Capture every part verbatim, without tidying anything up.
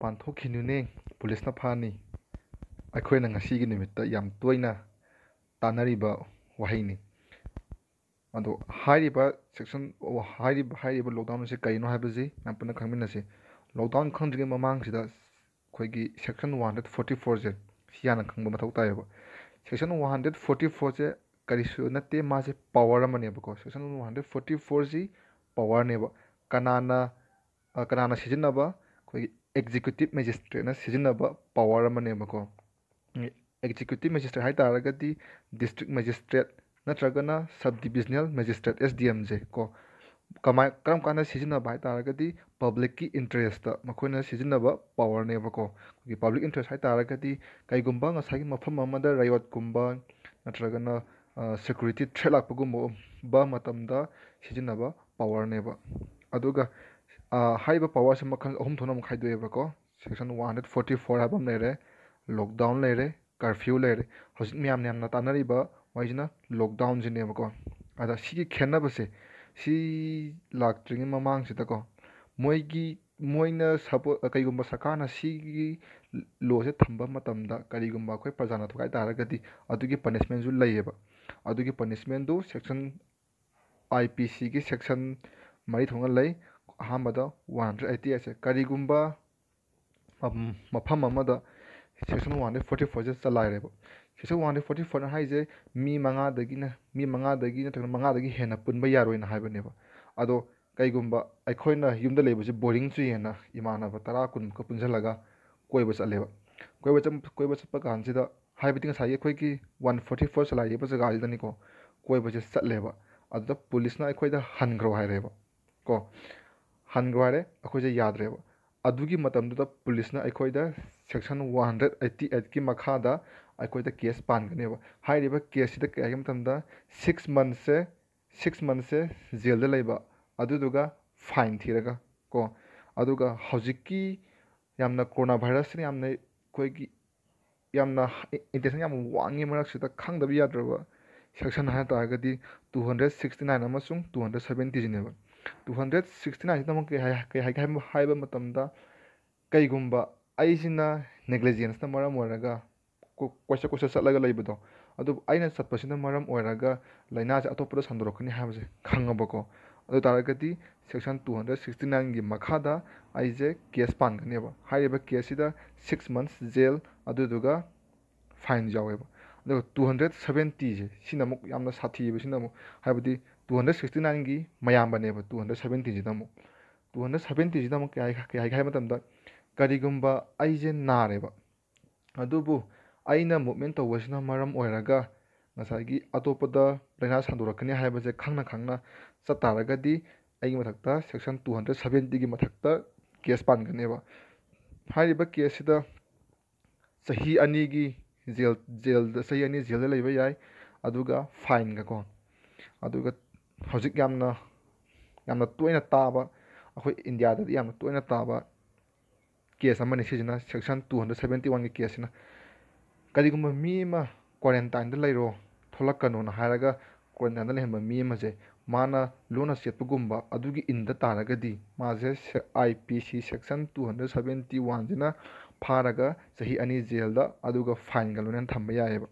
ꯄꯥꯟꯊꯣꯛꯈꯤꯅꯨꯅꯦ, ꯄꯨꯂꯤꯁꯅ ꯐꯥꯅꯤ꯫ ꯑꯩꯈꯣꯏꯅ ꯉꯁꯤꯒꯤ ꯅꯨꯃꯤꯠꯇ ꯌꯥꯝ ꯇꯣꯏꯅ ꯇꯥꯟꯅꯔꯤꯕ ꯋꯥꯍꯩꯅꯤ꯫ ꯑꯗꯣ ꯍꯥꯏꯔꯤꯕ section, ꯍꯥꯏꯔꯤꯕ, ꯍꯥꯏꯔꯤꯕ lockdown ꯑꯁꯤ ꯀꯔꯤꯅꯣ ꯍꯥꯏꯕꯁꯤ ꯃꯌꯥꯝ ꯄꯨꯟꯅ ꯈꯪꯃꯤꯟꯅꯁꯤ꯫ Lockdown ꯈꯪꯗ꯭ꯔꯤꯉꯩ ꯃꯃꯥꯡꯁꯤꯗ ꯑꯩꯈꯣꯏꯒꯤ section one hundred forty four ꯁꯦ ꯁꯤ ꯍꯥꯟꯅ ꯈꯪꯕ ꯃꯊꯧ ꯇꯥꯏꯌꯦꯕ꯫ Section one hundred forty four ꯁꯦ ꯀꯔꯤꯁꯨ ꯅꯠꯇꯦ, ꯃꯥꯁꯦ power ꯑꯃꯅꯦꯕꯀꯣ꯫ Section one hundred forty four ꯁꯤ powerꯅꯦꯕ꯫ ꯀꯅꯥꯅ, ꯑ, ꯀꯅꯥꯅ ꯁꯤꯖꯤꯟꯅꯕ? ꯑꯩꯈꯣꯏꯒꯤ executive magistrateꯅ ꯁꯤꯖꯤꯟꯅꯕ power ꯑꯃꯅꯦꯕꯀꯣ꯫ Executive magistrate ꯍꯥꯏ ꯇꯥꯔꯒꯗꯤ district magistrate ꯅꯠꯇ꯭ꯔꯒꯅ sub divisional magistrate, S D M ꯁꯦ ꯀꯣ꯫ ꯀꯃꯥꯏ, ꯀꯔꯝ ꯀꯥꯟꯗ ꯁꯤꯖꯤꯟꯅꯕ ꯍꯥꯏ ꯇꯥꯔꯒꯗꯤ publicꯀꯤ interestꯇ ꯃꯈꯣꯏꯅ ꯁꯤꯖꯤꯟꯅꯕ powerꯅꯦꯕꯀꯣ꯫ ꯑꯩꯈꯣꯏꯒꯤ public interest ꯍꯥꯏ ꯇꯥꯔꯒꯗꯤ ꯀꯩꯒꯨꯝꯕ ꯉꯁꯥꯏꯒꯤ ꯃꯐꯝ ꯑꯃꯗ riotꯀꯨꯝꯕ ꯅꯠꯇ꯭ꯔꯒꯅ, ꯑ, security threat ꯂꯥꯛꯄꯒꯨꯝꯕ ꯃꯇꯝꯗ ꯁꯤꯖꯤꯟꯅꯕ powerꯅꯦꯕ꯫ ꯑꯗꯨꯒ, ꯑ, ꯍꯥꯏꯔꯤꯕ powerꯁꯦ ꯃꯈꯜ ꯑꯍꯨꯝ ꯊꯣꯛꯅ ꯑꯃꯨꯛ ꯈꯥꯏꯗꯣꯛꯑꯦꯕꯀꯣ꯫ Section one hundred forty four ꯍꯥꯏꯕ ꯑꯃ ꯂꯩꯔꯦ, lockdown ꯂꯩꯔꯦ, curfew ꯂꯩꯔꯦ꯫ ꯍꯧꯖꯤꯛ ꯃꯌꯥꯝꯅ ꯌꯥꯝꯅ ꯇꯥꯟꯅꯔꯤꯕ ꯋꯥꯍꯩꯁꯤꯅ lockdownꯁꯤꯅꯦꯕꯀꯣ꯫ ꯑꯗ ꯁꯤꯒꯤ ꯈꯦꯠꯅꯕꯁꯦ, ꯁꯤ ꯂꯥꯛꯇ꯭ꯔꯤꯉꯩ ꯃꯃꯥꯡꯁꯤꯗꯀꯣ, ꯃꯣꯏꯒꯤ, ꯃꯣꯏꯅ support, ꯀꯩꯒꯨꯝꯕ ꯁꯔꯀꯥꯔꯅ ꯁꯤꯒꯤ lawꯁꯦ ꯊꯝꯕ ꯃꯇꯝꯗ ꯀꯔꯤꯒꯨꯝꯕ ꯑꯩꯈꯣꯏ ꯄ꯭ꯔꯖꯥꯅ ꯊꯨꯒꯥꯏ ꯇꯥꯔꯒꯗꯤ ꯑꯗꯨꯒꯤ punishmentꯁꯨ ꯂꯩꯌꯦꯕ꯫ ꯑꯗꯨꯒꯤ punishmentꯗꯨ section, IPCꯒꯤ section ꯃꯔꯤ ꯊꯣꯛꯅ ꯂꯩ꯫ ꯑꯍꯥꯟꯕꯗ one hundred eighty eight ꯁꯦ, ꯀꯔꯤꯒꯨꯝꯕ ꯃꯐꯝ ꯑꯃꯗ section one hundred forty four ꯁꯦ ꯆꯂꯥꯏꯔꯦꯕ꯫ Section one hundred forty four ꯍꯥꯏꯁꯦ ꯃꯤ ꯃꯉꯥꯗꯒꯤꯅ, ꯃꯤ ꯃꯉꯥꯗꯒꯤ ꯅꯠꯇ꯭ꯔꯒꯅ ꯃꯉꯥꯗꯒꯤ ꯍꯦꯟꯅ ꯄꯨꯟꯕ ꯌꯥꯔꯣꯏꯅ ꯍꯥꯏꯕꯅꯦꯕ꯫ ꯑꯗꯣ ꯀꯩꯒꯨꯝꯕ ꯑꯩꯈꯣꯏꯅ ꯌꯨꯝꯗ ꯂꯩꯕꯁꯦ boring ꯆꯨꯏꯌꯦꯅ ꯏꯃꯥꯟꯅꯕ ꯇꯔꯥ ꯀꯨꯟꯃꯨꯛꯀ ꯄꯨꯟꯁꯤꯜꯂꯒ ꯀꯣꯏꯕ ꯆꯠꯂꯦꯕ꯫ ꯀꯣꯏꯕ ꯆꯠ-, ꯀꯣꯏꯕ ꯆꯠꯄ ꯀꯥꯟꯁꯤꯗ, ꯍꯥꯏꯕꯗꯤ ꯉꯁꯥꯏꯒꯤ ꯑꯩꯈꯣꯏꯒꯤ one forty four ꯆꯂꯥꯏꯔꯤꯕ ꯖꯒꯥꯁꯤꯗꯅꯤꯀꯣ, ꯀꯣꯏꯕꯁꯦ ꯆꯠꯂꯦꯕ꯫ ꯑꯗꯨꯗ ꯄꯨꯂꯤꯁꯅ ꯑꯩꯈꯣꯏꯗ ꯍꯟꯈ꯭ꯔꯣ ꯍꯥꯏꯔꯦꯕ ꯀꯣ꯫ ꯍꯟꯈ꯭ꯔꯣ ꯍꯥꯏꯔꯦ, ꯑꯩꯈꯣꯏꯁꯦ ꯌꯥꯗ꯭ꯔꯦꯕ꯫ ꯑꯗꯨꯒꯤ ꯃꯇꯝꯗꯨꯗ ꯄꯨꯂꯤꯁꯅ ꯑꯩꯈꯣꯏꯗ section one hundred eighty eightꯀꯤ ꯃꯈꯥꯗ ꯑꯩꯈꯣꯏꯗ case ꯄꯥꯟꯒꯅꯦꯕ꯫ ꯍꯥꯏꯔꯤꯕ caseꯁꯤꯗ ꯀꯩ ꯍꯥꯏꯒꯦ ꯃꯇꯝꯗ, six monthꯁꯦ, six monthꯁꯦ jailꯗ ꯂꯩꯕ, ꯑꯗꯨꯗꯨꯒ fine ꯊꯤꯔꯒ ꯀꯣ꯫ ꯑꯗꯨꯒ ꯍꯧꯖꯤꯛꯀꯤ ꯌꯥꯝꯅ corona virusꯁꯤꯅ ꯌꯥꯝꯅ ꯑꯩꯈꯣꯏꯒꯤ ꯌꯥꯝꯅ intention ꯌꯥꯝ ꯋꯥꯡꯉꯤ ꯃꯔꯛꯁꯤꯗ ꯈꯪꯗꯕ ꯌꯥꯗ꯭ꯔꯕ section ꯍꯥꯏ ꯇꯥꯔꯒꯗꯤ two hundred sixty nine ꯑꯃꯁꯨꯡ two hundred seventyꯁꯤꯅꯦꯕ꯫ Two hundred sixty nineꯁꯤꯗ ꯑꯃꯨꯛ ꯀꯩ ꯍꯥꯏ, ꯀꯩ ꯍꯥꯏꯒꯦ ꯍꯥꯏꯕ, ꯍꯥꯏꯕ ꯃꯇꯝꯗ, ꯀꯩꯒꯨꯝꯕ ꯑꯩꯁꯤꯅ ꯅꯦꯒ꯭ꯂꯤꯖꯦꯟꯁꯅ ꯃꯔꯝ ꯑꯣꯏꯔꯒ ꯀꯣ- ꯀꯣꯏꯆꯠ ꯀꯣꯏꯆꯠ ꯆꯠꯂꯒ ꯂꯩꯕꯗꯣ, ꯑꯗꯨꯕꯨ ꯑꯩꯅ ꯆꯠꯄꯁꯤꯅ ꯃꯔꯝ ꯑꯣꯏꯔꯒ ꯂꯥꯏꯅꯥꯁꯦ ꯑꯇꯣꯞꯄꯗ ꯁꯟꯗꯣꯔꯛꯀꯅꯤ ꯍꯥꯏꯕꯁꯦ ꯈꯪꯉꯕꯀꯣ꯫ ꯑꯗꯨ ꯇꯥꯔꯒꯗꯤ section two hundred sixty nineꯒꯤ ꯃꯈꯥꯗ ꯑꯩꯁꯦ ꯀꯦꯁ ꯄꯥꯟꯒꯅꯦꯕ꯫ ꯍꯥꯏꯔꯤꯕ ꯀꯦꯁꯁꯤꯗ six months jail ꯑꯗꯨꯗꯨꯒ ꯐꯥꯏꯟ ꯌꯥꯎꯋꯦꯕ꯫ ꯑꯗꯨꯒ two hundred seventyꯁꯦ, ꯁꯤꯅ ꯑꯃꯨꯛ ꯌꯥꯝꯅ ꯁꯥꯊꯤꯕꯁꯤꯅ ꯑꯃꯨꯛ, ꯍꯥꯏꯕꯗꯤ two hundred sixty nineꯒꯤ ꯃꯌꯥꯝꯕꯅꯦꯕ two hundred seventyꯁꯤꯗ ꯑꯃꯨꯛ꯫ Two hundred seventyꯁꯤꯗ ꯑꯃꯨꯛ ꯀꯩ ꯍꯥꯏ-, ꯀꯩ ꯍꯥꯏꯒꯦ ꯍꯥꯏꯕ ꯃꯇꯝꯗ, ꯀꯔꯤꯒꯨꯝꯕ ꯑꯩꯁꯦ ꯅꯥꯔꯦꯕ, ꯑꯗꯨꯕꯨ ꯑꯩꯅ ꯃꯨꯞꯃꯦꯟ ꯇꯧꯕꯁꯤꯅ ꯃꯔꯝ ꯑꯣꯏꯔꯒ ꯉꯁꯥꯏꯒꯤ ꯑꯇꯣꯞꯄꯗ ꯂꯥꯏꯅꯥ ꯁꯟꯗꯣꯔꯛꯀꯅꯤ ꯍꯥꯏꯕꯁꯦ ꯈꯪꯅ ꯈꯪꯅ ꯆꯠ ꯇꯥꯔꯒꯗꯤ ꯑꯩꯒꯤ ꯃꯊꯛꯇ section two hundred seventyꯒꯤ ꯃꯊꯛꯇ ꯀꯦꯁ ꯄꯥꯟꯒꯅꯦꯕ꯫ ꯍꯥꯏꯔꯤꯕ ꯀꯦꯁꯁꯤꯗ ꯆꯍꯤ ꯑꯅꯤꯒꯤ ꯖꯦꯜ, ꯖꯦꯜꯗ, ꯆꯍꯤ ꯑꯅꯤ ꯖꯦꯜꯗ ꯂꯩꯕ ꯌꯥꯏ, ꯑꯗꯨꯒ ꯐꯥꯏꯟꯒꯀꯣ꯫ ꯑꯗꯨꯒ ꯍꯧꯖꯤꯛ ꯌꯥꯝꯅ, ꯌꯥꯝꯅ ꯇꯣꯏꯅ ꯇꯥꯕ, ꯑꯩꯈꯣꯏ ꯏꯟꯗꯤꯌꯥꯗꯗꯤ ꯌꯥꯝꯅ ꯇꯣꯏꯅ ꯇꯥꯕ ꯀꯦꯁ ꯑꯃꯅꯤ ꯁꯤꯁꯤꯅ, section two hundred seventy oneꯒꯤ ꯀꯦꯁꯁꯤꯅ꯫ ꯀꯔꯤꯒꯨꯝꯕ ꯃꯤ ꯑꯃ ꯀ꯭ꯋꯥꯔꯦꯟꯇꯥꯏꯟꯗ ꯂꯩꯔꯣ, ꯊꯣꯛꯂꯛꯀꯅꯣꯅ ꯍꯥꯏꯔꯒ ꯀ꯭ꯋꯥꯔꯦꯟꯇꯥꯏꯟꯗ ꯂꯩꯍꯟꯕ ꯃꯤ ꯑꯃꯁꯦ, ꯃꯥꯅ ꯂꯣꯟꯅ ꯆꯦꯠꯄꯒꯨꯝꯕ ꯑꯗꯨꯒꯤ ꯏꯟꯗ ꯇꯥꯔꯒꯗꯤ, ꯃꯥꯁꯦ IPC section two hundred seventy oneꯁꯤꯅ ꯐꯥꯔꯒ ꯆꯍꯤ ꯑꯅꯤ ꯖꯦꯜꯗ ꯑꯗꯨꯒ ꯐꯥꯏꯟꯒ ꯂꯣꯏꯅꯅ ꯊꯝꯕ ꯌꯥꯏꯑꯕ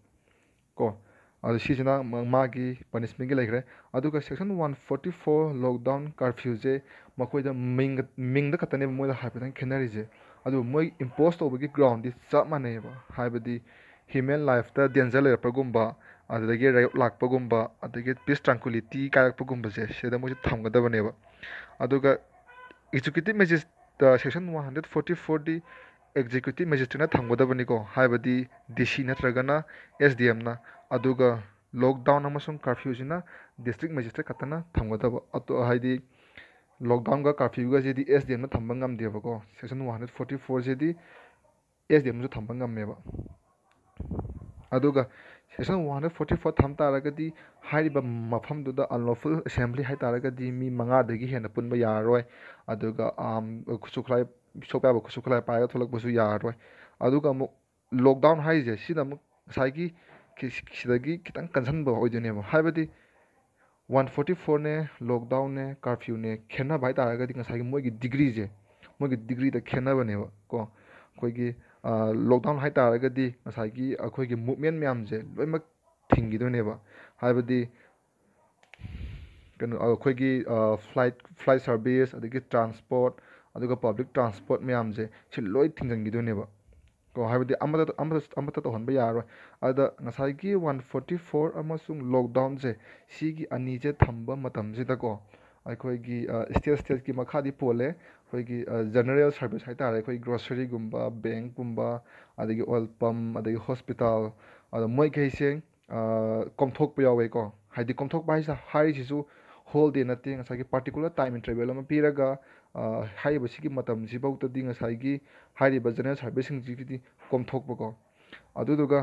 ꯀꯣ꯫ ꯑꯗꯨ ꯁꯤꯁꯤꯅ ꯃꯥ-, ꯃꯥꯒꯤ ꯄꯅꯤꯁꯃꯦꯟꯒꯤ ꯂꯩꯈ꯭ꯔꯦ꯫ ꯑꯗꯨꯒ section one forty four lockdown curfewꯁꯦ ꯃꯈꯣꯏꯗ ꯃꯤꯡꯒ-, ꯃꯤꯡꯗ ꯈꯛꯇꯅꯦꯕ ꯃꯣꯏꯗ ꯍꯥꯏꯐꯦꯠꯇꯪ ꯈꯦꯠꯅꯔꯤꯁꯦ꯫ ꯑꯗꯨꯕꯨ ꯃꯣꯏ ꯏꯝꯄꯣꯁ ꯇꯧꯕꯒꯤ ꯒ꯭ꯔꯥꯎꯟꯗꯤ ꯆꯞ ꯃꯥꯟꯅꯩꯑꯕ꯫ ꯍꯥꯏꯕꯗꯤ human lifeꯇ danger ꯂꯩꯔꯛꯄꯒꯨꯝꯕ, ꯑꯗꯨꯗꯒꯤ ꯔꯦꯞ ꯂꯥꯛꯄꯒꯨꯝꯕ, ꯑꯗꯒꯤ peace tranquility ꯀꯥꯏꯔꯛꯄꯒꯨꯝꯕꯁꯦ ꯁꯤꯗ ꯃꯣꯏꯁꯦ ꯊꯝꯒꯗꯕꯅꯦꯕ꯫ ꯑꯗꯨꯒ executive magistrate, section one hundred forty fourꯗꯤ executive magistrateꯅ ꯊꯝꯒꯗꯕꯅꯤꯀꯣ, ꯍꯥꯏꯕꯗꯤ DC ꯅꯠꯇ꯭ꯔꯒꯅ SDMꯅ꯫ ꯑꯗꯨꯒ lockdown ꯑꯃꯁꯨꯡ curfewꯁꯤꯅ district magistrate ꯈꯛꯇꯅ ꯊꯝꯒꯗꯕ꯫ ꯑꯇꯣ-, ꯍꯥꯏꯗꯤ lockdownꯒ curfewꯒꯁꯤꯗꯤ SDMꯅ ꯊꯝꯕ ꯉꯝꯗꯦꯕꯀꯣ, section one hundred forty fourꯁꯤꯗꯤ SDMꯁꯨ ꯊꯝꯕ ꯉꯝꯃꯦꯕ꯫ ꯑꯗꯨꯒ section one hundred forty four ꯊꯝ ꯇꯥꯔꯒꯗꯤ ꯍꯥꯏꯔꯤꯕ ꯃꯐꯝꯗꯨꯗ unlawful assembly ꯍꯥꯏ ꯇꯥꯔꯒꯗꯤ ꯃꯤ ꯃꯉꯥꯗꯒꯤ ꯍꯦꯟꯅ ꯄꯨꯟꯕ ꯌꯥꯔꯔꯣꯏ꯫ ꯑꯗꯨꯒ, ꯑꯝ, ꯈꯨꯠꯁꯨ ꯈꯨꯠꯂꯥꯏ, ꯁꯣꯛꯄ ꯌꯥꯕ ꯈꯨꯠꯁꯨ ꯈꯨꯠꯂꯥꯏ ꯄꯥꯏꯔꯒ ꯊꯣꯛꯂꯛꯄꯁꯨ ꯌꯥꯔꯔꯣꯏ꯫ ꯑꯗꯨꯒ ꯑꯃꯨꯛ lockdown ꯍꯥꯏꯔꯤꯁꯦ, ꯁꯤꯅ ꯑꯃꯨꯛ ꯉꯁꯥꯏꯒꯤ ꯈꯤ-, ꯁꯤꯗꯒꯤ ꯈꯤꯇꯪ ꯀꯟꯁꯟꯕ ꯑꯣꯏꯗꯣꯏꯅꯦꯕ꯫ ꯍꯥꯏꯕꯗꯤ one forty fourꯅꯦ, lockdownꯅꯦ, curfewꯅꯦ ꯈꯦꯠꯅꯕ ꯍꯥꯏ ꯇꯥꯔꯒꯗꯤ ꯉꯁꯥꯏꯒꯤ ꯃꯣꯏꯒꯤ degreeꯁꯦ, ꯃꯣꯏꯒꯤ ꯗꯤꯒ꯭ꯔꯤꯗ ꯈꯦꯠꯅꯕꯅꯦꯕ ꯀꯣ꯫ ꯑꯩꯈꯣꯏꯒꯤ ꯂꯣꯛꯗꯥꯎꯟ ꯍꯥꯏꯇꯥꯔꯒꯗꯤ ꯉꯁꯥꯏꯒꯤ ꯑꯩꯈꯣꯏꯒꯤ ꯃꯨꯞꯃꯦꯟ ꯃꯌꯥꯝꯁꯦ ꯂꯣꯏꯅꯃꯛ ꯊꯤꯡꯈꯤꯗꯣꯏꯅꯦꯕ꯫ ꯍꯥꯏꯕꯗꯤ ꯀꯩꯅꯣ ꯑꯩꯈꯣꯏꯒꯤ ꯐ꯭ꯂꯥꯏꯠ ꯐ꯭ꯂꯥꯏꯠ ꯁꯥꯔꯚꯤꯁ, ꯑꯗꯒꯤ ꯇ꯭ꯔꯥꯟꯁꯄꯣꯔꯠ, ꯑꯗꯨꯒ ꯄꯕ꯭ꯂꯤꯛ ꯇ꯭ꯔꯥꯟꯁꯄꯣꯔꯠ ꯃꯌꯥꯝꯁꯦ ꯁꯤ ꯂꯣꯏ ꯊꯤꯡꯖꯤꯟꯈꯤꯗꯣꯏꯅꯦꯕ ꯀꯣ꯫ ꯍꯥꯏꯕꯗꯤ ꯑꯃꯠꯇ ꯑꯃꯠꯇ ꯑꯃꯠꯇ ꯇꯧꯍꯟꯕ ꯌꯥꯔꯔꯣꯏ꯫ ꯑꯗ ꯉꯁꯥꯏꯒꯤ ꯋꯥꯟ ꯐꯣꯔꯇꯤ ꯐꯣꯔ ꯑꯃꯁꯨꯡ ꯂꯣꯛꯗꯥꯎꯟꯁꯦ, ꯁꯤꯒꯤ ꯑꯅꯤꯁꯦ ꯊꯝꯕ ꯃꯇꯝꯁꯤꯗꯀꯣ, ꯑꯩꯈꯣꯏꯒꯤ ꯁ꯭ꯇꯦꯠ ꯁ꯭ꯇꯦꯠꯀꯤ ꯃꯈꯥꯗꯤ ꯄꯣꯜꯂꯦ꯫ ꯑꯩꯈꯣꯏꯒꯤ ꯖꯦꯅꯔꯦꯜ ꯁꯥꯔꯚꯤꯁ ꯍꯥꯏꯇꯥꯔꯦ, ꯑꯩꯈꯣꯏ ꯒ꯭ꯔꯣꯁꯔꯤꯒꯨꯝꯕ, ꯕꯦꯡꯀꯨꯝꯕ, ꯑꯗꯒꯤ ꯑꯣꯏꯜ ꯄꯝ, ꯑꯗꯒꯤ ꯍꯣꯁꯄꯤꯇꯥꯜ, ꯑꯗꯣ ꯃꯣꯏꯈꯩꯁꯦ ꯀꯣꯝꯊꯣꯛꯄ ꯌꯥꯎꯋꯦꯀꯣ꯫ ꯍꯥꯏꯗꯤ ꯀꯣꯝꯊꯣꯛꯄ ꯍꯥꯏꯁꯦ, ꯍꯥꯏꯔꯤꯁꯤꯁꯨ ꯍꯣꯜ ꯗꯦ ꯅꯠꯇꯦ, ꯉꯁꯥꯏꯒꯤ ꯄꯥꯔꯇꯤꯀꯨꯂꯔ ꯇꯥꯏꯝ ꯏꯟꯇꯔꯚꯦꯜ ꯑꯃ ꯄꯤꯔꯒ ꯍꯥꯏꯔꯤꯕꯁꯤꯒꯤ ꯃꯇꯝꯁꯤꯐꯧꯗꯗꯤ ꯉꯁꯥꯏꯒꯤ ꯍꯥꯏꯔꯤꯕ ꯖꯦꯅꯔꯦꯜ ꯁꯥꯔꯚꯤꯁꯁꯤꯡꯁꯤꯒꯤꯗꯤ ꯀꯣꯝꯊꯣꯛꯄꯀꯣ꯫ ꯑꯗꯨꯗꯨꯒ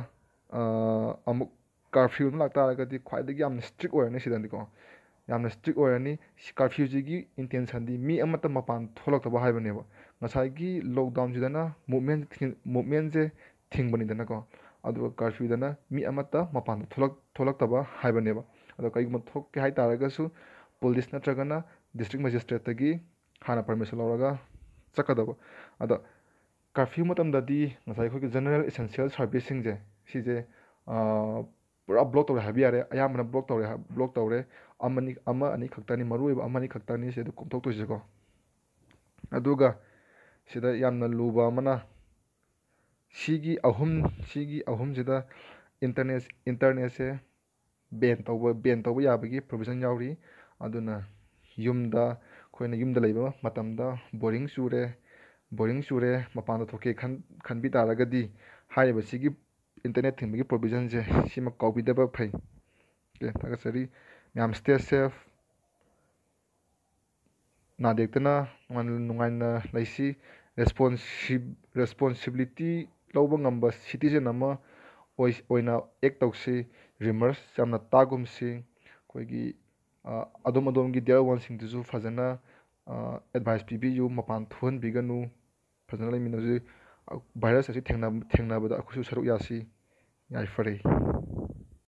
ꯑꯃꯨꯛ ꯀꯥꯔꯐ꯭ꯌꯨ ꯑꯃ ꯂꯥꯛꯇꯥꯔꯒꯗꯤ ꯈ꯭ꯋꯥꯏꯗꯒꯤ ꯌꯥꯝꯅ ꯏꯁꯇ꯭ꯔꯤꯛ ꯑꯣꯏꯔꯅꯤ ꯁꯤꯗꯗꯤꯀꯣ꯫ ꯌꯥꯝꯅ ꯏꯁꯇ꯭ꯔꯤꯛ ꯑꯣꯏꯔꯅꯤ꯫ ꯀꯥꯔꯐ꯭ꯌꯨꯁꯤꯒꯤ ꯏꯟꯇꯦꯟꯁꯟꯗꯤ ꯃꯤ ꯑꯃꯠꯇ ꯃꯄꯥꯟ ꯊꯣꯛꯂꯛꯇꯕ ꯍꯥꯏꯕꯅꯦꯕ꯫ ꯉꯁꯥꯏꯒꯤ ꯂꯣꯛꯗꯥꯎꯟꯁꯤꯗꯅ ꯃꯨꯞꯃꯦꯟ ꯃꯨꯞꯃꯦꯟꯁꯦ ꯊꯤꯡꯕꯅꯤꯗꯅꯀꯣ꯫ ꯑꯗꯨꯒ ꯀꯥꯔꯐ꯭ꯌꯨꯗꯅ ꯃꯤ ꯑꯃꯠꯇ ꯃꯄꯥꯟꯗ ꯊꯣꯛꯂꯛ ꯊꯣꯛꯂꯛꯇꯕ ꯍꯥꯏꯕꯅꯦꯕ꯫ ꯑꯗꯣ ꯀꯔꯤꯒꯨꯝꯕ ꯊꯣꯛꯀꯦ ꯍꯥꯏꯇꯥꯔꯒꯁꯨ ꯄꯨꯂꯤꯁ ꯅꯠꯇ꯭ꯔꯒꯅ ꯗꯤꯁꯇ꯭ꯔꯤꯛ ꯃꯦꯖꯤꯁꯇ꯭ꯔꯦꯠꯇꯒꯤ ꯍꯥꯟꯅ ꯄꯔꯃꯤꯁꯟ ꯂꯧꯔꯒ ꯆꯠꯀꯗꯕ꯫ ꯑꯗꯣ ꯀꯥꯔꯐ꯭ꯌꯨ ꯃꯇꯝꯗꯗꯤ ꯉꯁꯥꯏ ꯑꯩꯈꯣꯏꯒꯤ ꯖꯦꯅꯔꯦꯜ ꯏꯁꯦꯟꯁꯤꯌꯦꯜ ꯁꯥꯔꯚꯤꯁꯁꯤꯡꯁꯦ, ꯁꯤꯁꯦ ꯄꯨꯔꯥ ꯕ꯭ꯂꯣꯛ ꯇꯧꯔꯦ ꯍꯥꯏꯕ ꯌꯥꯔꯦ꯫ ꯑꯌꯥꯝꯕꯅ ꯕ꯭ꯂꯣꯛ ꯇꯧꯔꯦ ꯕ꯭ꯂꯣꯛ ꯇꯧꯔꯦ꯫ ꯑꯃꯅꯤ ꯑꯃ ꯑꯅꯤ ꯈꯛꯇꯅꯤ, ꯃꯔꯨ ꯑꯣꯏꯕ ꯑꯃꯅꯤ ꯈꯛꯇꯅꯤ ꯁꯤꯗ ꯀꯣꯝꯊꯣꯛꯇꯣꯏꯁꯦꯀꯣ꯫ ꯑꯗꯨꯒ ꯁꯤꯗ ꯌꯥꯝꯅ ꯂꯨꯕ ꯑꯃꯅ, ꯁꯤꯒꯤ ꯑꯍꯨꯝ ꯁꯤꯒꯤ ꯑꯍꯨꯝꯁꯤꯗ ꯏꯟꯇꯔꯅꯦꯠ ꯏꯟꯇꯔꯅꯦꯠꯁꯦ ꯕꯦꯟ ꯇꯧꯕ ꯕꯦꯟ ꯇꯧꯕ ꯌꯥꯕꯒꯤ ꯄ꯭ꯔꯣꯕꯤꯖꯟ ꯌꯥꯎꯔꯤ꯫ ꯑꯗꯨꯅ ꯌꯨꯝꯗ, ꯑꯩꯈꯣꯏꯅ ꯌꯨꯝꯗ ꯂꯩꯕ ꯃꯇꯝꯗ ꯕꯣꯔꯤꯡ ꯆꯨꯔꯦ, ꯕꯣꯔꯤꯡ ꯆꯨꯔꯦ, ꯃꯄꯥꯟꯗ ꯊꯣꯛꯀꯦ ꯈꯟ ꯈꯟꯕꯤ ꯇꯥꯔꯒꯗꯤ ꯍꯥꯏꯔꯤꯕꯁꯤꯒꯤ ꯏꯟꯇꯔꯅꯦꯠ ꯊꯤꯡꯕꯒꯤ ꯄ꯭ꯔꯣꯕꯤꯖꯟꯁꯦ ꯁꯤꯃ ꯀꯥꯎꯕꯤꯗꯕ ꯐꯩ꯫ ꯑꯣꯀꯦ, ꯊꯥꯒꯠꯆꯔꯤ꯫ ꯃꯌꯥꯝ stay safe, ꯅꯥꯗ ꯌꯦꯛꯇꯅ ꯅꯨꯡꯉꯥꯏꯅ ꯅꯨꯡꯉꯥꯏꯅ ꯂꯩꯁꯤ꯫ ꯔꯦꯁꯄꯣꯟꯁꯤꯕ ꯔꯦꯁꯄꯣꯟꯁꯤꯕꯤꯂꯤꯇꯤ ꯂꯧꯕ ꯉꯝꯕ ꯁꯤꯇꯤꯖꯟ ꯑꯃ ꯑꯣꯏ ꯑꯣꯏꯅ ꯑꯦꯛ ꯇꯧꯁꯤ꯫ ꯔꯤꯃꯔꯁ ꯌꯥꯝꯅ ꯇꯥꯒꯨꯝꯁꯤ꯫ ꯑꯩꯈꯣꯏꯒꯤ ꯑꯗꯣꯝ ꯑꯗꯣꯝꯒꯤ ꯗꯤꯌꯔ ꯋꯥꯟꯁꯤꯡꯗꯨꯁꯨ ꯐꯖꯅ ꯑꯦꯗꯚꯥꯏꯁ ꯄꯤꯕꯤꯌꯨ, ꯃꯄꯥꯟ ꯊꯣꯛꯍꯟꯕꯤꯒꯅꯨ꯫ ꯐꯖꯅ ꯂꯩꯃꯤꯟꯅꯁꯤ꯫ ꯚꯥꯏꯔꯁ ꯑꯁꯤ ꯊꯦꯡꯅ ꯊꯦꯡꯅꯕꯗ ꯑꯩꯈꯣꯏꯁꯨ ꯁꯔꯨꯛ ꯌꯥꯁꯤ꯫ ꯌꯥꯏꯐꯔꯦ꯫